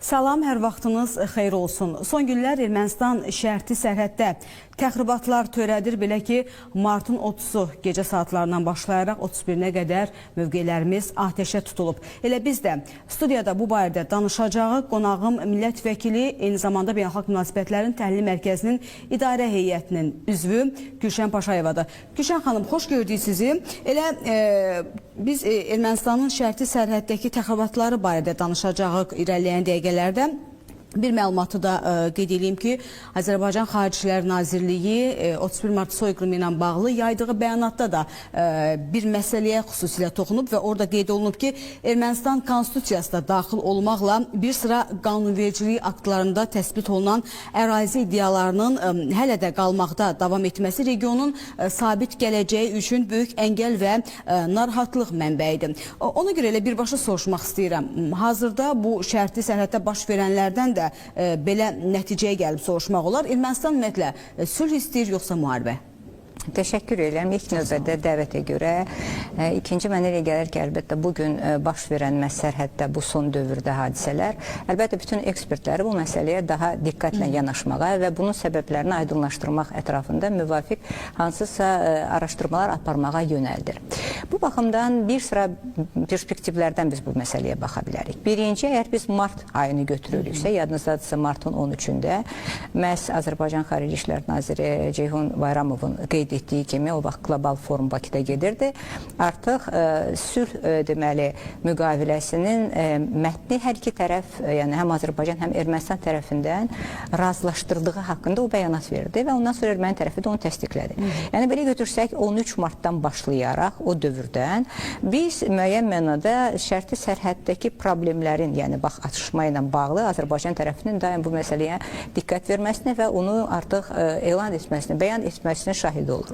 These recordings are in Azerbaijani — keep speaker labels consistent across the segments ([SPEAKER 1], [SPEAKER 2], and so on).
[SPEAKER 1] Salam, hər vaxtınız xeyir olsun. Son günlər Ermənistan şərti sərhəddə təxribatlar törədir. Belə ki, martın 30-u gecə saatlarından başlayaraq 31-nə qədər mövqelərimiz atəşə tutulub. Elə biz də studiyada bu barədə danışacağıq. Qonağım millət vəkili, eyni zamanda Beynəlxalq Münasibətlərin Təhlil Mərkəzinin İdarə Heyətinin üzvü Gülşən Paşayevadır. Gülşən xanım, xoş gördük sizi. Elə biz Ermənistanın şərti sərhəddəki təxribatları barədə danışacağıq irəliləyən dəqiqələrdə. Bir məlumatı da qeyd edeyim ki, Azərbaycan Xarici İşlər Nazirliyi 31 mart soyqırımı ilə bağlı yaydığı bəyanatda da bir məsələyə xüsusilə toxunub və orada qeyd olunub ki, Ermənistan Konstitusiyasına daxil olmaqla bir sıra qanunvericilik aktlarında təsbit olunan ərazi iddialarının hələ də qalmaqda davam etməsi regionun sabit gələcəyi üçün böyük əngəl və narahatlıq mənbəyidir. Ona görə elə birbaşa soruşmaq istəyirəm. Hazırda bu şərti sərhəddə baş verənlərdən də belə nəticəyə gəlib soruşmaq olar. Ermənistan ümumiyyətlə sülh istəyir yoxsa müharibə?
[SPEAKER 2] Təşəkkür edirəm. İlk növbədə dəvətə görə. İkinci, mənə elə gəlir ki, əlbəttə bugün baş verən məhz sərhəddə bu son dövrdə hadisələr, əlbəttə bütün ekspertləri bu məsələyə daha diqqətlə yanaşmağa və bunun səbəblərini aydınlaşdırmaq ətrafında müvafiq hansısa araşdırmalar aparmağa yönəldir. Bu baxımdan bir sıra perspektivlərdən biz bu məsələyə baxa bilərik. Birinci, əgər biz mart ayını götürürüksə, yadınızdadırsa martın 13-ündə məhz Azərbaycan Xarici İşlər Naziri Ceyhun Bayramovun qeyd etdiyi kimi o vaxt qlobal forum Bakıda gedirdi. Artıq sülh deməli müqaviləsinin mətni hər iki tərəf, yəni həm Azərbaycan, həm Ermənistan tərəfindən razılaşdırıldığı haqqında o bəyanat verdi və ondan sonra erməni tərəfi də onu təsdiqlədi. Yəni belə götürsək 13 martdan başlayaraq o dövrdən biz müəyyən mənada şərti sərhəddəki problemlərin, yəni bax atışma ilə bağlı Azərbaycan tərəfinin daim bu məsələyə diqqət verməsini və onu artıq elan etməsini, bəyan etməsini şahid oluruq.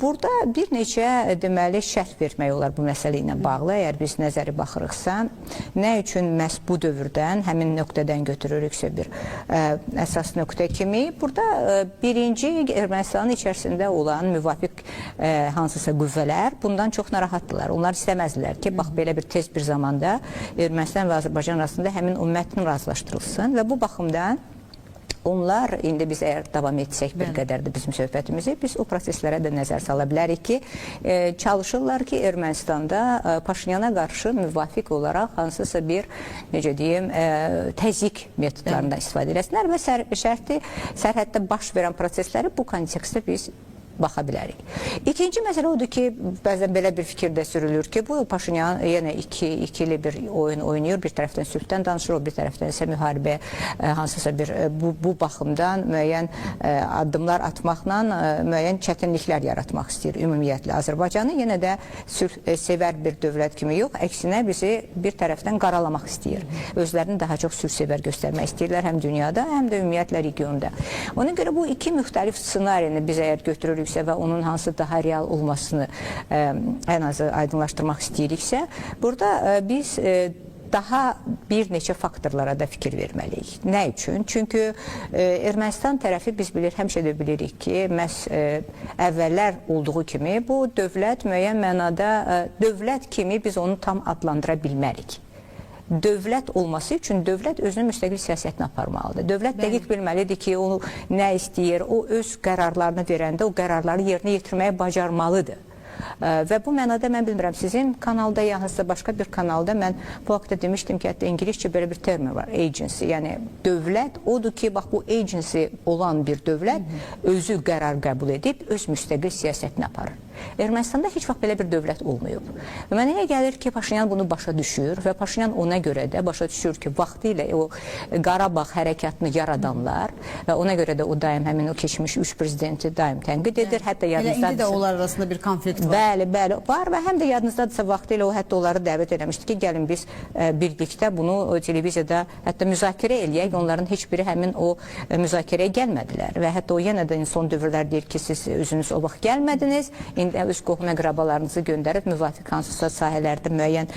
[SPEAKER 2] Burada bir neçə deməli şərh vermək olar bu məsələ ilə bağlı. Əgər biz nəzəri baxırıqsa, nə üçün məhz bu dövrdən, həmin nöqtədən götürürüksə bir əsas nöqtə kimi, burada birinci Ermənistanın içərisində olan müvafiq hansısa qüvvələr bundan çox narahatdırlar. Onlar istəməzdilər ki, bax belə bir tez bir zamanda Ermənistan və Azərbaycan arasında həmin o mətn razılaşdırılsın və bu baxımdan onlar, indi biz əgər davam etsək bir qədər də bizim söhbətimizi, biz o proseslərə də nəzər sala bilərik ki, çalışırlar ki, Ermənistanda Paşinyana qarşı müvafiq olaraq hansısa bir, necə deyim, təzyiq metodlarından istifadə eləsinlər və şərti sərhəddə baş verən prosesləri bu kontekstdə biz baxa bilərik. İkinci məsələ odur ki, bəzən belə bir fikir də sürülür ki, bu Paşinyan yenə ikili bir oyun oynayır. Bir tərəfdən sülhdən danışır, o bir tərəfdən isə müharibə hansısa bir bu baxımdan müəyyən addımlar atmaqla müəyyən çətinliklər yaratmaq istəyir ümumiyyətlə. Azərbaycanı yenə də sülh sevər bir dövlət kimi yox, əksinə bizi bir tərəfdən qaralamaq istəyir. Özlərini daha çox sülh sevər göstərmək istəyirlər həm dünyada, həm də ümumiyyətlə regionda. Ona görə bu iki müxtəlif ssenarini biz əgər götürürük və onun hansı daha real olmasını ən azı aydınlaşdırmaq istəyiriksə, burada biz daha bir neçə faktorlara da fikir verməliyik. Nə üçün? Çünki Ermənistan tərəfi biz bilir, həmişə də bilirik ki, məhz əvvəllər olduğu kimi bu dövlət müəyyən mənada dövlət kimi biz onu tam adlandıra bilmərik. Dövlət olması üçün dövlət özünün müstəqil siyasətini aparmalıdır. Dövlət dəqiq bilməlidir ki, onu nə istəyir, o öz qərarlarını verəndə o qərarları yerinə yetirməyə bacarmalıdır. Və bu mənada mən bilmirəm, sizin kanalda ya hansısa başqa bir kanalda mən bu haqda demişdim ki, hətta ingiliscə belə bir termin var, agency, yəni dövlət odur ki, bax bu agency olan bir dövlət özü qərar qəbul edib, öz müstəqil siyasətini aparır. Ermənistanda heç vaxt belə bir dövlət olmayıb. Və mənə elə gəlir ki, Paşinyan bunu başa düşür və Paşinyan ona görə də başa düşür ki, vaxtilə o Qarabağ hərəkatını yaradanlar və ona görə də o daim həmin o keçmiş 3 prezidenti daim tənqid edir. Hətta
[SPEAKER 1] yadınızdadırsa, indi də onlar arasında bir konflikt var.
[SPEAKER 2] Bəli, bəli, var və həm də yadınızdadırsa vaxtilə o hətta onları dəvət eləmişdi ki, gəlin biz birlikdə bunu televiziyada hətta müzakirə eləyək. Onların heç biri həmin o müzakirəyə gəlmədilər və hətta o yenə də son dövrlər deyir ki, siz özünüz o vaxt gəlmədiniz. İndi öz qohum əqrabalarınızı göndərib müvafiq hansısa sahələrdə müəyyən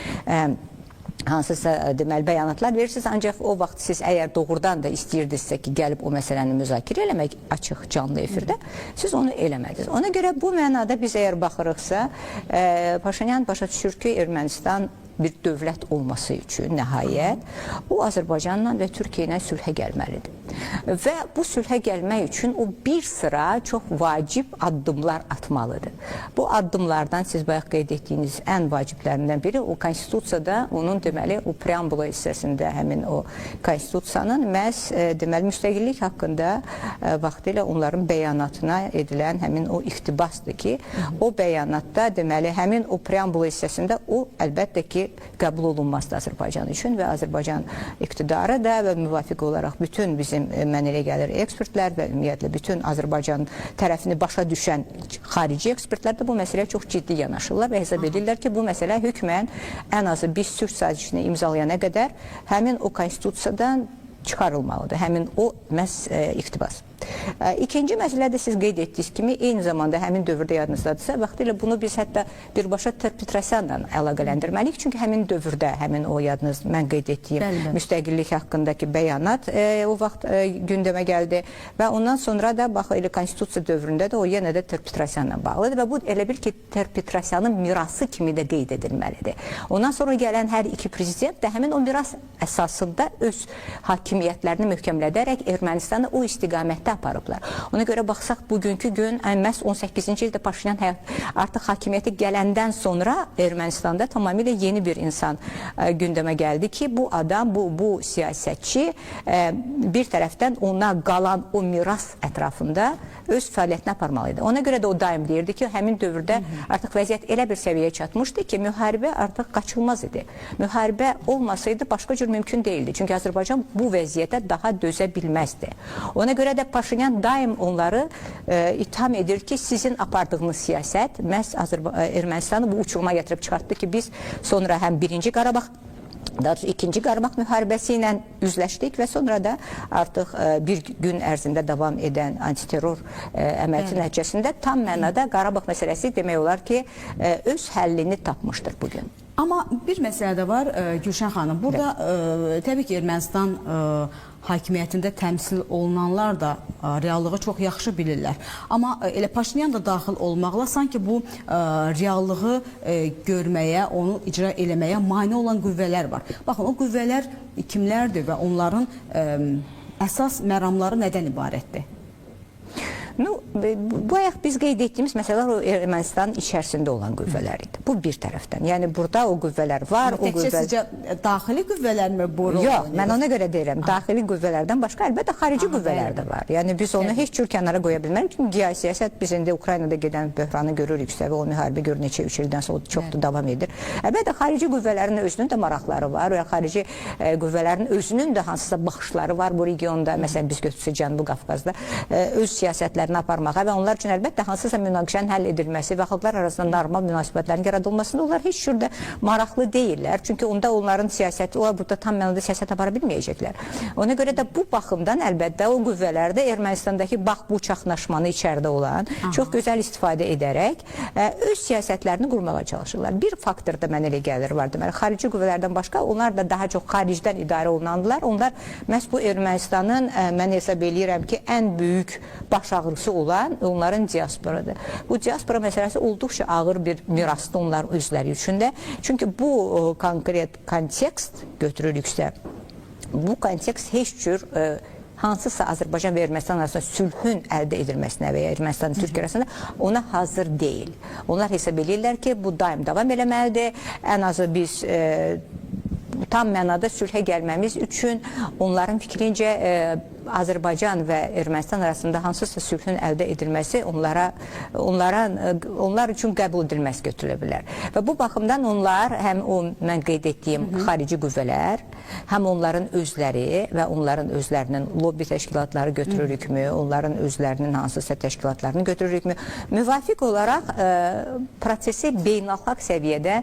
[SPEAKER 2] hansısa deməli bəyanatlar verirsiniz, ancaq o vaxt siz əgər doğrudan da istəyirdinizsə ki, gəlib o məsələni müzakirə eləmək açıq canlı efirdə, siz onu eləmədiniz. Ona görə bu mənada biz əgər baxırıqsa, Paşinyan başa düşür ki, Ermənistan bir dövlət olması üçün nəhayət o Azərbaycanla və Türkiyə ilə sülhə gəlməlidir. Və bu sülhə gəlmək üçün o bir sıra çox vacib addımlar atmalıdır. Bu addımlardan siz bayaq qeyd etdiyiniz ən vaciblərindən biri o konstitusiyada onun deməli o preambula hissəsində həmin o konstitusiyanın məhz deməli müstəqillik haqqında vaxtilə onların bəyanatına edilən həmin o iqtibasdır ki, o bəyanatda deməli həmin o preambula hissəsində o əlbəttə ki qəbul olunmazdı Azərbaycan üçün və Azərbaycan iqtidarı da və müvafiq olaraq bütün bizim mən elə gəlir ekspertlər və ümumiyyətlə bütün Azərbaycan tərəfini başa düşən xarici ekspertlər də bu məsələyə çox ciddi yanaşırlar və hesab edirlər ki, bu məsələ hökmən ən azı biz sülh sazişini imzalayana qədər həmin o konstitusiyadan çıxarılmalıdır. Həmin o məhz iqtibas. İkinci məsələ də siz qeyd etdiyiniz kimi eyni zamanda həmin dövrdə yadınızdadırsa, vaxtilə bunu biz hətta birbaşa Ter-Petrosyanla əlaqələndirməliyik. Çünki həmin dövrdə həmin o yadınız mən qeyd etdiyim
[SPEAKER 1] Bəli.
[SPEAKER 2] müstəqillik haqqındakı bəyanat o vaxt gündəmə gəldi və ondan sonra da bax elə konstitusiya dövründə də o yenə də Ter-Petrosyanla bağlıdır və bu elə bil ki Ter-Petrosyanın mirası kimi də qeyd edilməlidir. Ondan sonra gələn hər iki prezident də həmin o miras əsasında öz hakimiyyətlərini möhkəmlədərək Ermənistanı o istiqamətdə aparıblar. Ona görə baxsaq bugünkü gün məhz 18-ci ildə Paşinyan artıq hakimiyyətə gələndən sonra Ermənistanda tamamilə yeni bir insan gündəmə gəldi ki, bu adam, bu siyasətçi bir tərəfdən ona qalan o miras ətrafında öz fəaliyyətini aparmalı idi. Ona görə də o daim deyirdi ki, həmin dövrdə artıq vəziyyət elə bir səviyyəyə çatmışdı ki, müharibə artıq qaçılmaz idi. Müharibə olmasaydı başqa cür mümkün deyildi. Çünki Azərbaycan bu vəziyyətə daha dözə bilməzdi. Ona görə də Paşinyan daim onları itham edir ki, sizin apardığınız siyasət məhz Ermənistanı bu uçuruma gətirib çıxartdı ki, biz sonra həm birinci Qarabağ, daha doğrusu ikinci Qarabağ müharibəsi ilə üzləşdik və sonra da artıq bir gün ərzində davam edən antiterror əməliyyatı nəticəsində tam mənada Qarabağ məsələsi demək olar ki, öz həllini tapmışdır bugün.
[SPEAKER 1] Amma bir məsələ də var Gülşən xanım. Burada təbii ki, Ermənistan hakimiyyətində təmsil olunanlar da reallığı çox yaxşı bilirlər. Amma elə Paşinyan da daxil olmaqla sanki bu reallığı görməyə, onu icra eləməyə mane olan qüvvələr var. Baxın, o qüvvələr kimlərdir və onların əsas məramları nədən ibarətdir?
[SPEAKER 2] Nu, bayaq biz qeyd etdiyimiz məsələlər o Ermənistanın içərisində olan qüvvələr idi. Bu bir tərəfdən. Yəni burada o qüvvələr var, o
[SPEAKER 1] Təkcə
[SPEAKER 2] qüvvələr.
[SPEAKER 1] sizcə daxili qüvvələrmi bu rol
[SPEAKER 2] Yox,
[SPEAKER 1] oynayır?
[SPEAKER 2] mən ona görə deyirəm. Daxili qüvvələrdən başqa əlbəttə xarici qüvvələr də var. Yəni biz onu heç cür kənara qoya bilmərik. Çünki geosiyasət biz indi Ukraynada gedən böhranı görürük və o müharibə gör neçə 3 ildən sonra çox da davam edir. Əlbəttə xarici qüvvələrin özünün də maraqları var və xarici qüvvələrin özünün də hansısa baxışları var bu regionda. Məsələn biz götürsək Cənubi Qafqazda öz siyasətlərini aparmağa və onlar üçün əlbəttə hansısa münaqişənin həll edilməsi və xalqlar arasında normal münasibətlərin yaradılmasında onlar heç cür də maraqlı deyillər. Çünki onda onların siyasəti, onlar burada tam mənada siyasət apara bilməyəcəklər. Ona görə də bu baxımdan əlbəttə o qüvvələr də Ermənistandakı bax bu çaxnaşmanı içəridə olan çox gözəl istifadə edərək öz siyasətlərini qurmağa çalışırlar. Bir faktor da mənə elə gəlir var deməli, xarici qüvvələrdən başqa onlar da daha çox xaricdən idarə olunandılar. Onlar məhz bu Ermənistanın mən hesab eləyirəm ki, ən böyük baş ağrısı olan onların diasporadır. Bu diaspora məsələsi olduqca ağır bir mirasdır onlar özləri üçün də. Çünki bu konkret kontekst götürürüksə, bu kontekst heç cür hansısa Azərbaycan və Ermənistan arasında sülhün əldə edilməsinə və ya Ermənistan Türkiyə arasında ona hazır deyil. Onlar hesab eləyirlər ki, bu daim davam eləməlidir. Ən azı biz tam mənada sülhə gəlməmiz üçün onların fikrincə Azərbaycan və Ermənistan arasında hansısa sülhün əldə edilməsi onlar üçün qəbul edilməz götürülə bilər. Və bu baxımdan onlar həm o mən qeyd etdiyim xarici qüvvələr, həm onların özləri və onların özlərinin lobbi təşkilatları götürürükmü, onların özlərinin hansısa təşkilatlarını götürürükmü, müvafiq olaraq prosesi beynəlxalq səviyyədə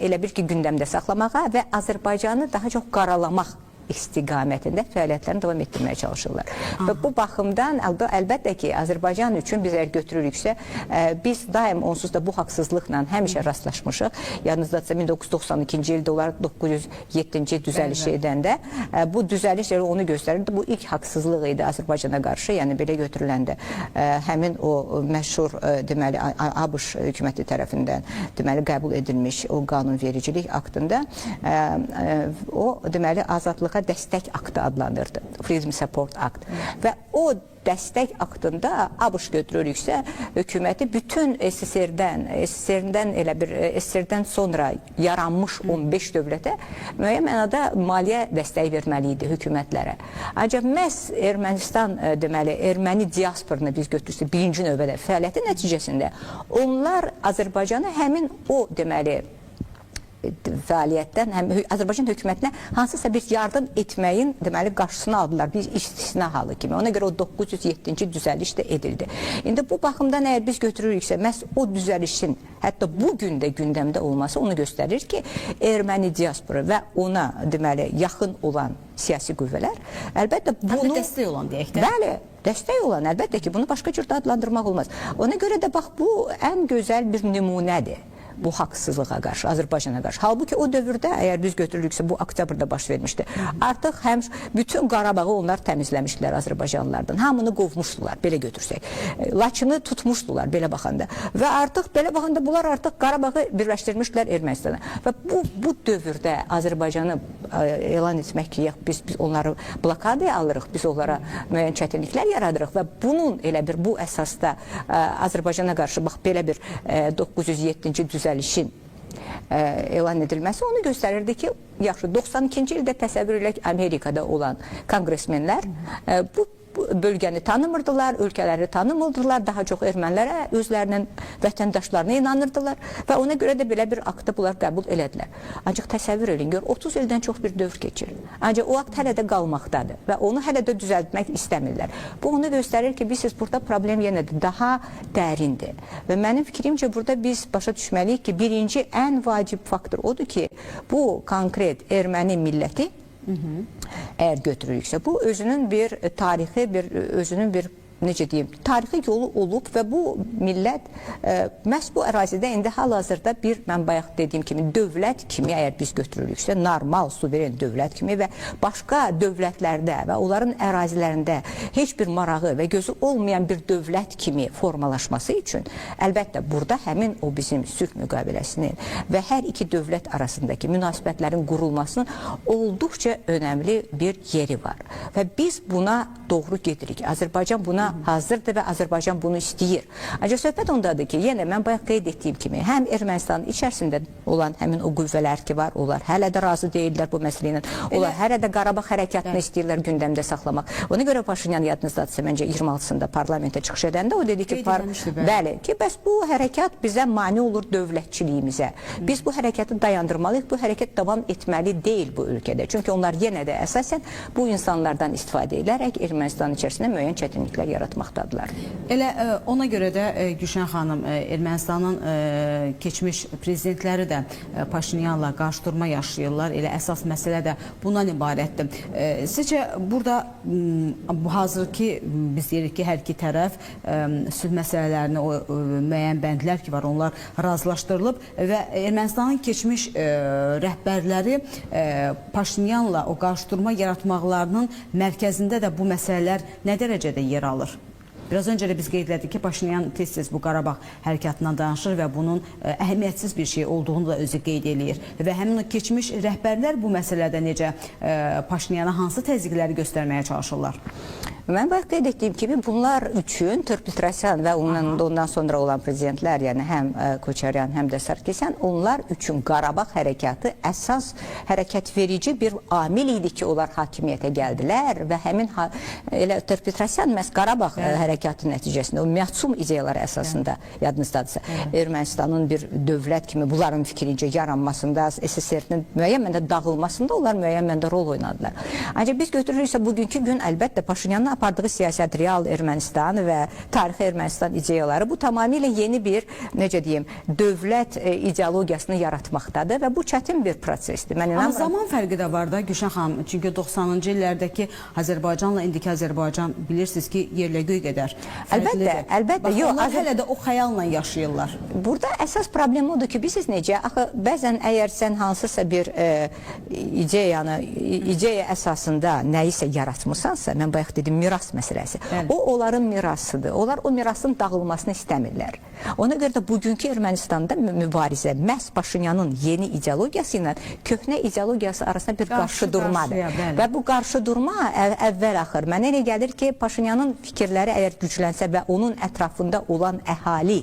[SPEAKER 2] elə bir ki gündəmdə saxlamağa və Azərbaycanı daha çox qaralamaq istiqamətində fəaliyyətlərini davam etdirməyə çalışırlar. Aha. Və bu baxımdan əlbəttə ki, Azərbaycan üçün biz əgər götürürüksə, biz daim onsuz da bu haqsızlıqla həmişə rastlaşmışıq. Yadınızdadırsa 1992-ci ildə onlar 907-ci düzəlişi edəndə bu düzəliş elə onu göstərirdi. Bu ilk haqsızlıq idi Azərbaycana qarşı. Yəni belə götürüləndə həmin o məşhur deməli ABŞ hökuməti tərəfindən deməli qəbul edilmiş o qanunvericilik aktında o deməli azadlığa dəstək aktı adlanırdı. Freedom Support Act. Və o dəstək aktında ABŞ götürürüksə hökuməti bütün SSR-dən elə bir SSR-dən sonra yaranmış 15 dövlətə müəyyən mənada maliyyə dəstəyi verməli idi hökumətlərə. Ancaq məhz Ermənistan deməli erməni diasporunu biz götürsək birinci növbədə fəaliyyəti nəticəsində onlar Azərbaycanı həmin o deməli fəaliyyətdən həm Azərbaycan hökumətinə hansısa bir yardım etməyin deməli qarşısını aldılar bir istisna halı kimi. Ona görə o 907-ci düzəliş də edildi. İndi bu baxımdan əgər biz götürürüksə məhz o düzəlişin hətta bu gün də gündəmdə olması onu göstərir ki, erməni diasporu və ona deməli yaxın olan siyasi qüvvələr əlbəttə bunu
[SPEAKER 1] dəstək olan deyək də.
[SPEAKER 2] Bəli, dəstək olan əlbəttə ki, bunu başqa cür də adlandırmaq olmaz. Ona görə də bax bu ən gözəl bir nümunədir bu haqsızlığa qarşı, Azərbaycana qarşı. Halbuki o dövrdə, əgər biz götürürüksə, bu oktyabrda baş vermişdi. Artıq həm bütün Qarabağı onlar təmizləmişdilər Azərbaycanlılardan. Hamını qovmuşdular, belə götürsək. Laçını tutmuşdular, belə baxanda. Və artıq belə baxanda bunlar artıq Qarabağı birləşdirmişdilər Ermənistana. Və bu dövrdə Azərbaycanı elan etmək ki, yox, biz onları blokadaya alırıq, biz onlara müəyyən çətinliklər yaradırıq və bunun elə bir bu əsasda Azərbaycana qarşı bax belə bir 907-ci düzəlişin elan edilməsi onu göstərirdi ki, yaxşı 92-ci ildə təsəvvür elək Amerikada olan konqresmenlər bu bölgəni tanımırdılar, ölkələri tanımırdılar, daha çox ermənilərə, özlərinin vətəndaşlarına inanırdılar və ona görə də belə bir aktı bunlar qəbul elədilər. Ancaq təsəvvür edin, gör 30 ildən çox bir dövr keçir. Ancaq o akt hələ də qalmaqdadır və onu hələ də düzəltmək istəmirlər. Bu onu göstərir ki, bilirsiniz, burada problem yenə də daha dərindir. Və mənim fikrimcə burada biz başa düşməliyik ki, birinci ən vacib faktor odur ki, bu konkret erməni milləti əgər götürürüksə, bu özünün bir tarixi, özünün bir necə deyim, tarixi yolu olub və bu millət məhz bu ərazidə indi hal-hazırda bir, mən bayaq dediyim kimi, dövlət kimi, əgər biz götürürüksə, normal, suveren dövlət kimi və başqa dövlətlərdə və onların ərazilərində heç bir marağı və gözü olmayan bir dövlət kimi formalaşması üçün, əlbəttə, burada həmin o bizim sülh müqaviləsinin və hər iki dövlət arasındakı münasibətlərin qurulmasının olduqca önəmli bir yeri var. Və biz buna doğru gedirik. Azərbaycan buna hazırdır və Azərbaycan bunu istəyir. Ancaq söhbət ondadır ki, yenə mən bayaq qeyd etdiyim kimi, həm Ermənistanın içərisində olan həmin o qüvvələr ki var, onlar hələ də razı deyildilər bu məsələ ilə. Onlar hələ də Qarabağ hərəkatını istəyirlər gündəmdə saxlamaq. Ona görə Paşinyan yadınızdadırsa, məncə 26-sında parlamentə çıxış edəndə o dedi ki, bəli, ki, bəs bu hərəkat bizə mane olur dövlətçiliyimizə. Biz bu hərəkatı dayandırmalıyıq, bu hərəkat davam etməli deyil bu ölkədə. Çünki onlar yenə də əsasən bu insanlardan istifadə edərək Ermənistan içərisində müəyyən çətinliklər yaratmaqdadırlar.
[SPEAKER 1] Elə ona görə də Gülşən xanım, Ermənistanın keçmiş prezidentləri də Paşinyanla qarşıdurma yaşayırlar. Elə əsas məsələ də bundan ibarətdir. Sizcə burada bu hazırki biz deyirik ki, hər iki tərəf sülh məsələlərini o müəyyən bəndlər ki var, onlar razılaşdırılıb və Ermənistanın keçmiş rəhbərləri Paşinyanla o qarşıdurma yaratmaqlarının mərkəzində də bu məsələlər nə dərəcədə yer alır? Biraz öncə də biz qeyd elədik ki, Paşinyan tez-tez bu Qarabağ hərəkatından danışır və bunun əhəmiyyətsiz bir şey olduğunu da özü qeyd eləyir. Və həmin o keçmiş rəhbərlər bu məsələdə necə Paşinyana hansı təzyiqləri göstərməyə çalışırlar?
[SPEAKER 2] Mən bayaq qeyd etdiyim kimi bunlar üçün Ter-Petrosyan və ondan sonra olan prezidentlər, yəni həm Koçaryan, həm də Sarkisyan, onlar üçün Qarabağ hərəkatı əsas hərəkət verici bir amil idi ki, onlar hakimiyyətə gəldilər və həmin elə Ter-Petrosyan məhz Qarabağ hərəkatı nəticəsində o məhtsum ideyaları əsasında yadınızdadırsa, Ermənistanın bir dövlət kimi bunların fikrincə yaranmasında, SSR-nin müəyyən mənada dağılmasında onlar müəyyən mənada rol oynadılar. Ancaq biz götürürüksə bugünkü gün əlbəttə Paşinyanın apardığı siyasət real Ermənistan və tarixi Ermənistan ideyaları bu tamamilə yeni bir, necə deyim, dövlət ideologiyasını yaratmaqdadır və bu çətin bir prosesdir. Mən
[SPEAKER 1] Amma
[SPEAKER 2] inanmıram.
[SPEAKER 1] zaman fərqi də var da Gülşən xanım. Çünki 90-cı illərdəki Azərbaycanla indiki Azərbaycan bilirsiniz ki, yerlə göy qədər fərqlidir.
[SPEAKER 2] Əlbəttə, əlbəttə.
[SPEAKER 1] Bax,
[SPEAKER 2] Yox,
[SPEAKER 1] onlar hələ də o xəyalla yaşayırlar.
[SPEAKER 2] Burada əsas problem odur ki, bilirsiniz necə? Axı bəzən əgər sən hansısa bir ideyanı, ideya əsasında nəyisə yaratmısansa, mən bayaq dedim miras məsələsi.
[SPEAKER 1] Bəli.
[SPEAKER 2] O onların mirasıdır. Onlar o mirasın dağılmasını istəmirlər. Ona görə də bugünkü Ermənistanda mübarizə məhz Paşinyanın yeni ideologiyası ilə köhnə ideologiyası arasında bir
[SPEAKER 1] Qarşı
[SPEAKER 2] qarşı durmadır.
[SPEAKER 1] qarşıya, bəli.
[SPEAKER 2] Və bu qarşı durma əvvəl axır. Mənə elə gəlir ki, Paşinyanın fikirləri əgər güclənsə və onun ətrafında olan əhali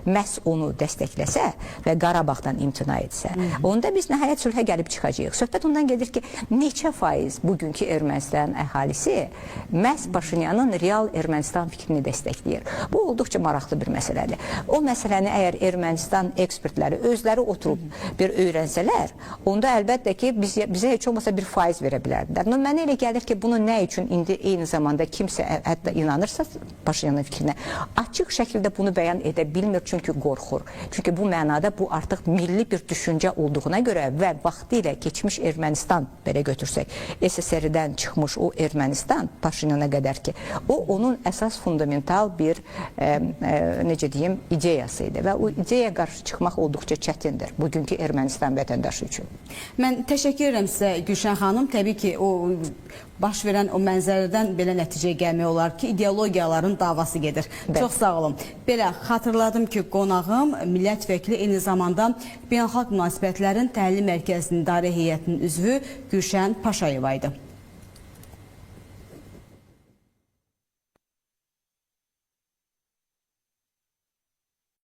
[SPEAKER 2] məhz onu dəstəkləsə və Qarabağdan imtina etsə, onda biz nəhayət sülhə gəlib çıxacağıq. Söhbət ondan gedir ki, neçə faiz bugünkü Ermənistan əhalisi məhz Paşinyanın real Ermənistan fikrini dəstəkləyir. Bu olduqca maraqlı bir məsələdir. O məsələni əgər Ermənistan ekspertləri özləri oturub bir öyrənsələr, onda əlbəttə ki, bizə heç olmasa bir faiz verə bilərdilər. No, mənə elə gəlir ki, bunu nə üçün indi eyni zamanda kimsə hətta inanırsa Paşinyanın fikrinə, açıq şəkildə bunu bəyan edə bilmir, çünki qorxur. Çünki bu mənada bu artıq milli bir düşüncə olduğuna görə və vaxtilə keçmiş Ermənistan belə götürsək, SSR-dən çıxmış o Ermənistan Paşinyana qədər ki, o onun əsas fundamental bir necə deyim, ideyası idi və o ideyaya qarşı çıxmaq olduqca çətindir bugünkü Ermənistan vətəndaşı üçün.
[SPEAKER 1] Mən təşəkkür edirəm sizə Gülşən xanım. Təbii ki, o baş verən o mənzərədən belə nəticəyə gəlmək olar ki, ideologiyaların davası gedir.
[SPEAKER 2] Bəli.
[SPEAKER 1] Çox sağ olun. Belə xatırladım ki, qonağım millət vəkili, eyni zamanda Beynəlxalq Münasibətlərin Təhlil Mərkəzinin İdarə Heyətinin üzvü Gülşən Paşayeva idi.